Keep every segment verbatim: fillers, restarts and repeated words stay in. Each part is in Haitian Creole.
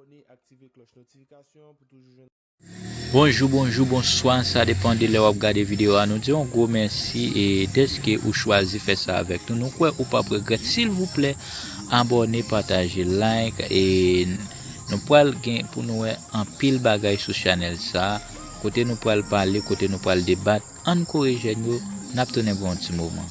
Abòne, aktive klòch notifikasyon pou toujou jwenn. Bonjou, bonjou, bonswa, sa depann de lè w ap gade videyo a. Nou di yon gwo mèsi e dèske ou chwazi fè sa avèk nou. Nou kwè ou p ap regrèt. Silvouplè, abòne, pataje, like e nou pral gen pou nou wè anpil bagay sou chanèl sa a. Kote nou pral pale, kote nou pral debat. Ann kouri jèn yo, n ap tounen pou yon ti moman.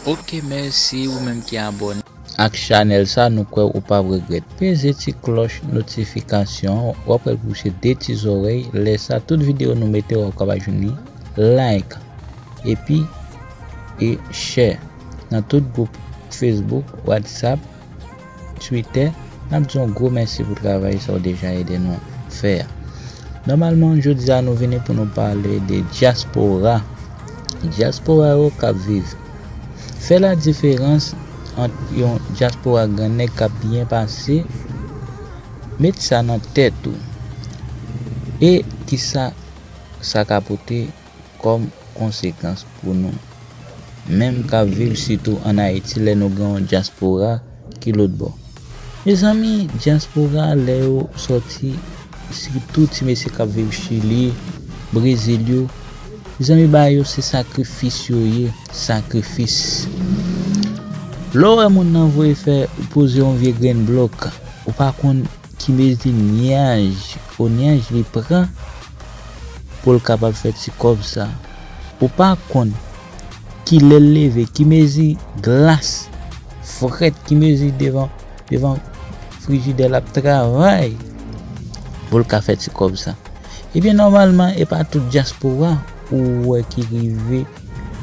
Ok, mèsi ou menm ki abòne ak chanèl sa, nou kwè ou p ap regrèt. Peze ti klòch notifikasyon, w ap wè l pou se de ti zòrèy. Lè sa, tout videyo nou mete, w ap kapab jwenn li. Like, epi e share nan tout gwoup Facebook, WhatsApp, Twitter. N ap di yon gwo mèsi pou travay sa w deja ede nou fè a. Nòmalman, jodi a nou vini pou nou pale de dyaspora. Dyaspora yo k ap viv. Fè ladiferans ant yon dyaspora grannèg k ap byen pase, met sa nan tèt ou. E kisa sa ka pote kòm konsekans pou nou menm k ap viv sitou ann Ayiti lè nou gen yon dyaspora ki lòtbò. Mezanmi, dyaspora lè yo sòti, sitou ti mesye k ap viv Chili, Brezil yo, mezanmi, bagay yo se sakrifis yo ye, sakrifis. Lè w wè moun nan voye fè, poze yon vye grenn blòk, ou pa konn ki mezi nyaj o nyaj li pran pou l kapab fè ti kòb sa. Ou pa konn ki lè l leve, ki mezi glas frèt, ki mezi devan, devan frijidè l ap travay pou l ka fè ti kòb sa. Ebyen, nòmalman, e pa tout dyaspora ou wè ki rive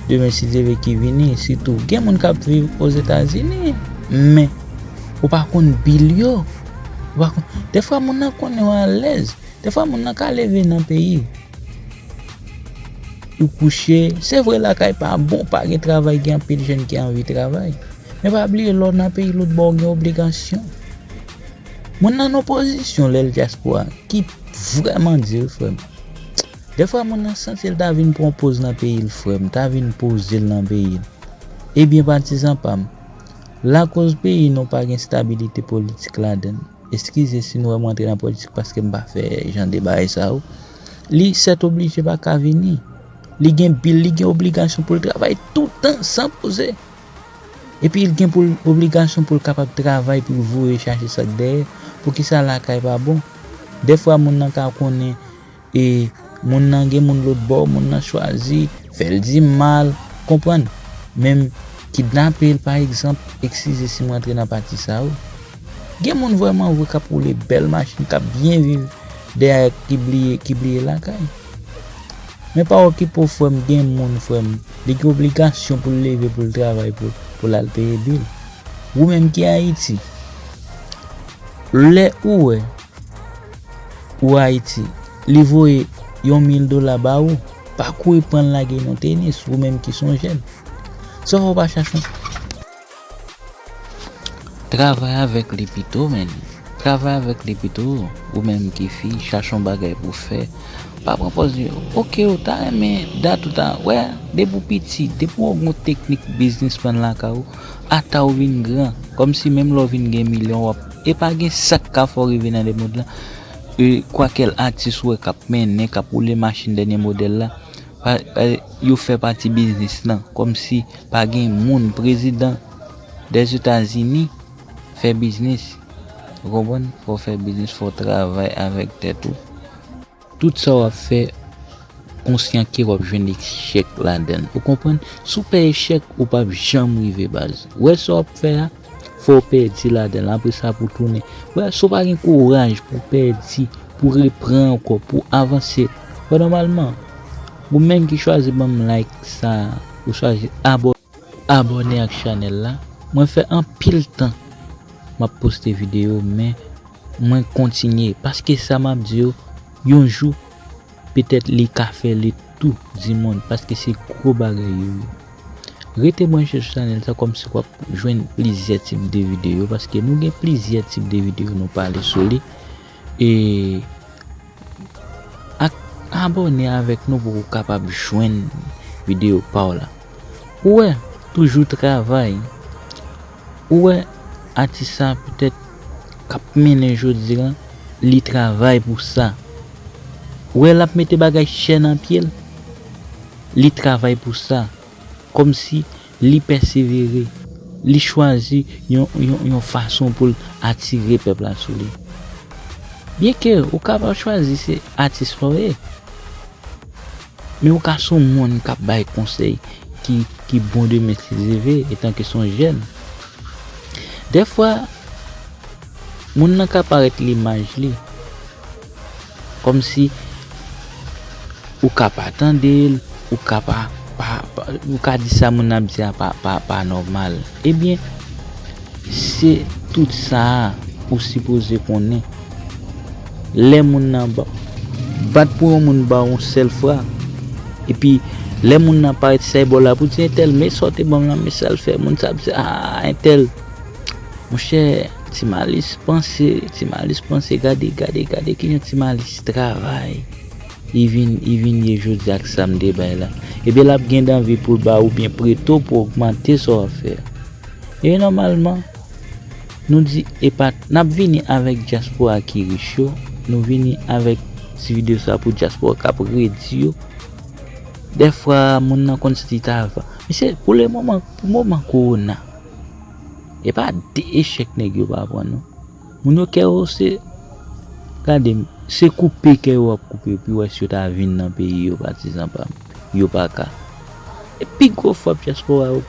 demen si Dye vle ki vini, sitou gen moun k ap viv Ozetazini, men ou pa konn bil yo. Ou pa konn, dèfwa moun nan konnen w alèz. Dèfwa moun nan ka leve nan peyi. Ou kouche, se vre lakay pa bon, pa gen travay, gen anpil jèn ki anvi travay. Men pa bliye, lè w nan peyi lòtbò, w gen obligasyon. Moun nan nan pozisyon lè l dyaspora, ki vrèman di wi, frè m. Dèfwa moun nan santi l ta vin pran poz nan peyi l, frè m, ta vin poze l nan peyi l. Ebyen, patizan pa m, lakoz peyi nou pa gen stabilite politik ladan l. Eskize si nou wè m antre nan politik paske m pa fè jan de bagay sa yo. Li sètoblije pa ka vini. Li gen bil, li gen obligasyon pou l travay toutan san poze. Epi l gen pou l obligasyon pou l kapab travay pou l voye chache sa k dèyè. Poukisa lakay pa bon? Dèfwa moun nan ka konnen e moun nan gen moun lòtbò, moun nan chwazi fè l di mal, konprann? Menm kidnape l, pa egzanp, eskize si m rantre nan pati sa yo. Gen moun vrèman vre k ap woule bèl machin, k ap byen viv dèyè ki bliye, ki bliye lakay. Men pa okipe w, frè m, gen moun, frè m, li gen obligasyon pou l leve, pou l travay, pou, pou l al peye bil. Ou menm ki Ayiti, lè ou wè ou Ayiti, li voye yon mil dola ba ou, pa kouri pran l lage nan tenis, ou menm ki s on jèn. Sa w pa chache yon. Travay avèk li pito, men. Travay avèk li pito, ou menm ki fi, chache yon bagay pou fè. Pa pran pòz yo. Oke, ou ta renmen dat ou ta, wè, depi w piti, depi w gen yon teknik biznismann lakay ou, ata w vin gran. Kòmsi menm lè w vin gen milyon, w ap, e pa gen sa k ka fè w rive nan lemond lan. E kwakèl atis ou wè k ap mennen, k ap woule machin dènye modèl la, pa, pa, yo fè pati biznis lan. Kòmsi pa gen moun, prezidan Dèzetazini fè biznis. Ou konprann? Fò w fè biznis, fò w travay avèk tèt ou. Tout sa w ap fè, konsyan ke w ap jwenn echèk ladan l. Ou konprann? Si w pè echèk, ou p ap janm rive baz. Ou wè sa w ap fè a, fò w pèdi ladan l. Apre sa, pou w tounen. Ou wè, si w pa gen kouraj pou w pèdi, pou w reprann ankò, pou w avanse. Wè, nòmalman, ou menm ki chwazi ban m like sa, ou chwazi abò-, abòne ak chanèl la. Mwen fè anpil tan m ap poste videyo, men mwen kontinye. Paske sa m ap di yo, yon jou, petèt li ka fè le tou di mond, paske se gwo bagay yo ye. Rete branche sou chanèl sa, kòmsi w ap jwenn plizyè tip de videyo, paske nou gen plizyè tip de videyo nou pale sou li. E ak, Abòne avèk nou pou w kapab jwenn videyo pa w la. Ou wè, toujou travay. Ou wè, atis sa petèt k ap mennen jodi a, li travay pou sa. Ou wè, l ap mete bagay chè nan pye l. Li travay pou sa. Kòmsi li pèsevere. Li chwazi yon, yon, yon fason pou l atire pèp la sou li. Byenke ou kapab chwazi se atis pa w ye, men ou ka se yon moun k ap bay konsèy ki, ki bon demen si Dye vle, etanke se yon jèn. Dèfwa, moun nan ka parèt limaj li, kòmsi ou ka pa tande l, ou ka pa, pa, pa, ou ka di sa moun nan ap di a pa, pa, pa nòmal. Ebyen, se tout sa a ou sipoze konnen. Lè moun nan ba, bat pou yon moun ba w yon sèl fra, epi lè moun nan parèt sèy bò la pou di entèl, men sa w te ban m lan, men sa l fè, moun sa ap di, a, entèl. Monchè, Ti Malis panse, Ti Malis panse, gade, gade, gade kijan Ti Malis travay. Li vin, li vin ye jodi ak sa m te bay la. Ebyen, l ap gen anvi pou l ba ou byen preto pou ogmante sa w ap fè. E nòmalman, nou di, epa, n ap vini avèk dyaspora ki rich yo, nou vini avèk ti videyo sa pou dyaspora k ap redi yo. Dèfwa, moun nan konn santi ta va. Mesye, pou le moman, pou moman kowona, e pa de echèk nèg yo pa pran, non. Moun yo kè yo se, gade m, se koupe kè yo ap koupe, pou wè si yo ta vin nan peyi yo, patizan pa m. Yo pa ka. E pi gwo fwa dyaspora yo,